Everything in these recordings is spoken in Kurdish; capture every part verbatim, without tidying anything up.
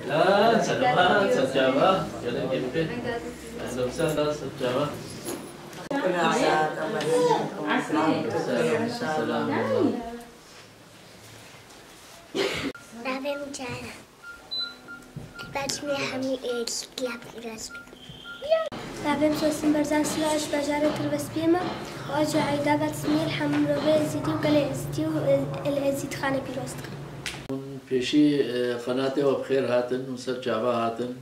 Ha, selama, serçava. Gelin gelin. Ehlem sehla, serçava. Selam, selam. Navê min Cara. Baş me hemî, e, şikla pîroz. Navê min Sosin Berzan Silo, ez ji bajarê Tirvespiyê me. Ez ji eyda Batsimiyê li hemî mirovê Êzîdî û gelê Êzîdî û, e, li Êzîdxanê pîroz dikim. Pêşî, e, qenatê we bi xêr hatin û ser çava hatin.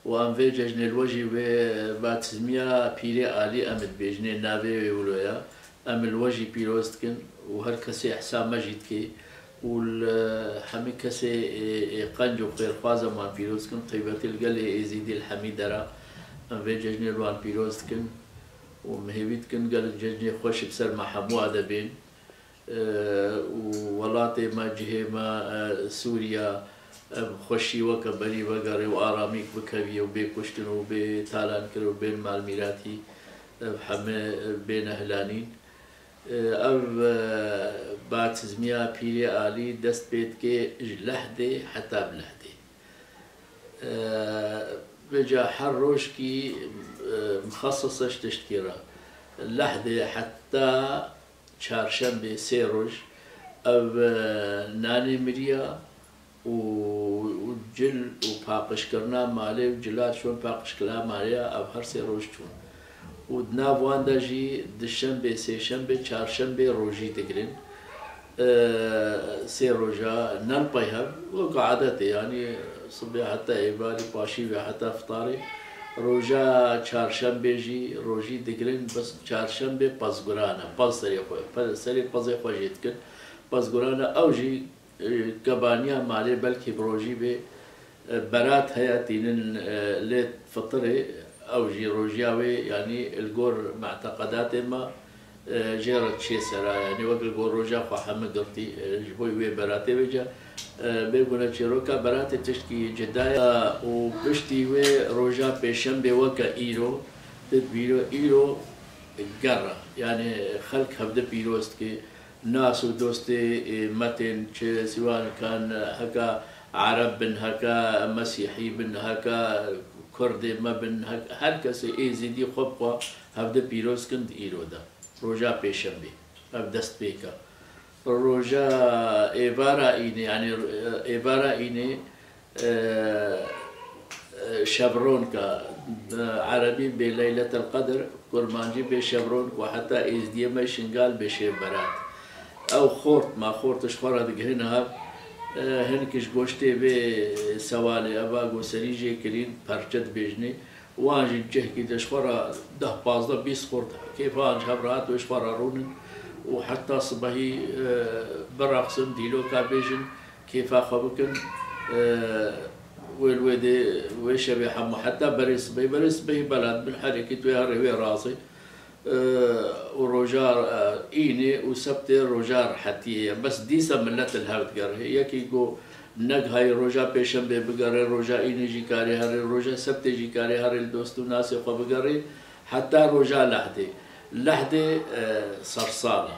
Û em vê cejnê li we jî, vê batîzmiya Pîrê Alî em dibêjinê, navê wê wilo ya. Em li we jî pîroz dikin û her kesê ehsa me jî dikê û li hemî kesê ê, ê qenc û xêrxwaz em wan pîroz dikin. Qeybetî li gelê Êzîdî li hemî dera em vê cejnê li wan pîroz dikin û em hêvî dikin gelek cejnê xweş li ser me hemû de bên. E, û welatê me, cihê me, e, Sûriya, e, bi xweşî weke berî vegerê û aramîk bikevî û bê kuştin û bê talankirin û bên malmîratî, e, bi heme, e, bêne hilanîn. E, ev, e, batîzmiya Pîrê Alî dest pê dike ji Lehdê heta bi Lehdê. E, vêca her rojkî, e, mixesis e ji tiştkî re. Lehdê heta çarşembê sê roj ev, e, nanê miriya û, û cil û paqijkirina malê û cila çûn paqijkirina malê ya ev her sê roj çûn. Û di nav wan de jî duşembê, sêşembê, çarşembê rojî digirin. E, sê roja ne li pey hev, weke adetê, yanî sibê heta êvarî, paşî ve heta fitarê. Roja çarşembê jî rojî digirin, bes çarşembê pezguran e, pez serê xwe, pe-, serê pezê xwe jê dikin. Pezguran e, ew jî, e, kebaniya malê belkî bi rojî bê, e, berat heye tînin, e, lê fitirê, ew jî rojiya wê, yanî li gor me'teqedatê me, e, jê re diçê sera, yanî wek li gor roja xwe heme girtî, e, ji bo wê beratê vêca, e, bêgûne çîroka beratê tiştkî cida ye û piştî wê roja pêşembê weke îro, di bîro îro ger e. Yanî xelk hevdi pîroz dike, nas û dostê, e, me tên çi sîwan kan, heke Ereb bin, heke Mesîhî bin, heke Kurdê me bin, hek-, her kesê Êzîdî xwe bi xwe hevdi pîroz kin di îro de. Roja pêşembê, ev destpêk e. Roja êvara înê, yanî, e, êvara înê, e, e, şevronka, e, erebî bê Leyletel Qedr, kurmancî bê şevronk û heta êzdiyê me Şingal bê şêv berat. Ew xort, ma xort ji xwe re digihine hev, e, hinek ji goştê vê sewalê eva ku serî jê kirîn, perçe dibêjinê. Wan jî cihkî de ji xwe re deh, pazdeh, bîst xort kêfan ji hev re hat û ji xwe re rûnin û heta sibehî, e, biraqsin, dîloka bêjin, kêfa xwe bikin. E, wê li wê dê, wê şevê hemû heta berê sibehî, berê sibehî belat bin herekî tu herê wê razê. E, û roja, e, înê û sebtê roja rehetiyê ye. Bes dîsa milet li hev digerê. Yekî ku negihayî roja pêşembê bigerê, roja înê jî karê herê, roja sebtê jî karê herê li dost û nasê xwe bigerê, heta roja lehdê. Lehdê, e, sersal e.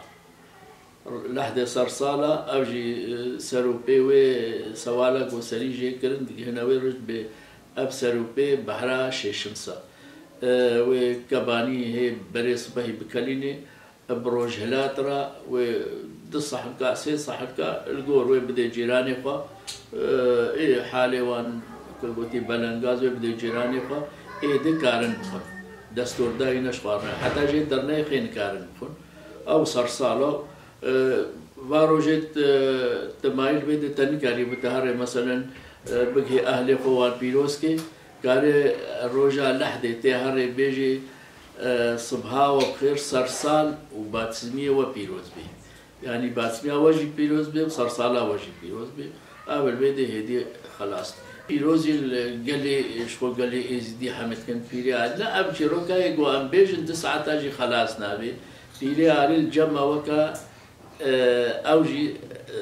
Lehdê sersal e, ew jî, e, ser û pê wê sewala ku serî jê kirin, digihine wê roj bê ev ser û pê behra şêşimsa. E, wê kebanî hê berê sibehî bikelînê, bi rojhilat re wê du sehifka, sê sehifka li gor wê bidê cîranê xwe. E, ê halê wan, ku gotî belengaz, wê bidê cîranê xwe, êdî karin bixwin. Destordayî ne ji xwe re. Heta jê dernexê nikarin bixwin. Ew sersal e. E, va rojê te, te mayîl bê de te nikarî bi te herê, meselen, e, bigihê ehlê xwe wan pîroz kê. Karê roja lehdê tê herê bêjê, e, sibha we bi xêr, sersal û batîzmiyê we pîroz bê. Yanî batîzmiya we jî pîroz bê û sersala we jî pîroz bê. Ew li vê dê hêdî xelas dibe. Pîrozî li gelê, ji xwe gelê Êzîdî hemî dikin Pîrê Alî. Ne, ev çîroka ye ku em bêjin du saeta jî xelas nabê. Pîrê Alî li cem me weke, e, ew jî,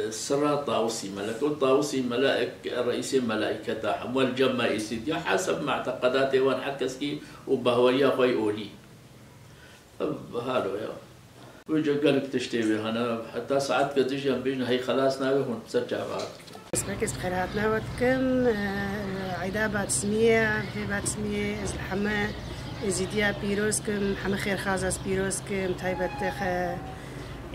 e, sira Tawusî Melek. Û Tawusî Melek reîsê melaîketa hemû li cem me Êzîdiya heseb me'teqedatê wan her keskî û bahweriya xwe yê olî. Ev halo ya. Wê ca gelek tiştê wê hene, heta saetkê dijî em bêjin hey xelas nabe hûn ser çava hatin. Destpêkê ez bi xêrhatina we dikim. Eyda Batismiyê, vê Batismiyê ez li heme Êzîdiya pîroz kim, heme xêrxaza ez pîroz kim, taybet xe-,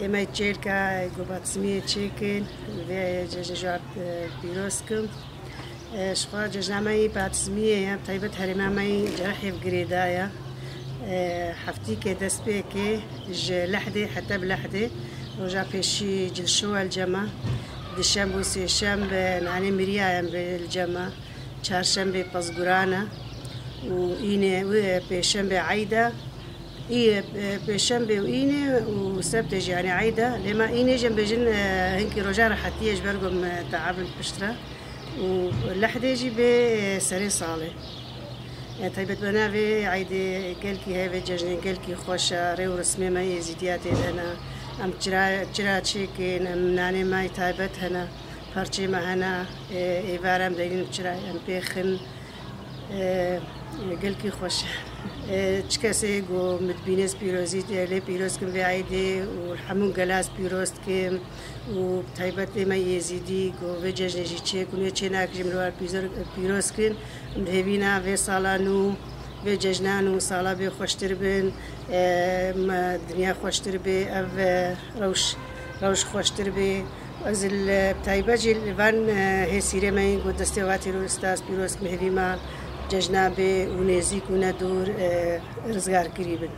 ê me Çêlka, ê ku Batismiyê çêkin, vê cejnê ji we pîroz kim. E, ji xwe cejna me yî Batismiyê ye, taybet herêma me yî Cerehê bi girêdayê ye. E, heftîkê dest pê ke ji Lehdê heta bi Lehdê, roja pêşî Cilşo el cema, dişemb û sêşemb nanê miriya em bi cema, çarşembê pezguran e û înê wê pêşembê eyd e. Î, e, pêşembê û înê û sebtê jî, yanî eyda. Lê me înê jî em bêjin, e, hinkî roja rehetiyê ji ber ku em, e, teab in piştre. Û lehdê jî bê, e, serê salê. E, taybetmena vê eydê gelkî heye, vê cejnê gelkî xweş e, rê û rismê me Êzîdiya tê de hene. Em çira, çira çêkin, em nanê me taybet hene, parçê me hene, e, êvar em deynin çira, em pê xin. E, gelkî xweş e. E, çi kesê ku min dibîne ez pîrozî, e, lê pîroz kim vê eydê û hemû gela ez pîroz dikim û bi taybet lê me Êzîdî ku vê cejnê jî çêk û nê çê nakijî min li wer pîzor-, pîroz kin. Em bi hêvîna vê sala nû, vê cejna nû sala bê xweştir bin, e, me dinya xweştir bê, ev, e, rewş, rewş xweştir bê. Ez li, bi taybet jî li van, e, hêsîrê me yên ku destê wa terorîsta ez pîroz kim, hêvî me cejna bê û nêzîk û ne dûr, e, rizgarkirî bin.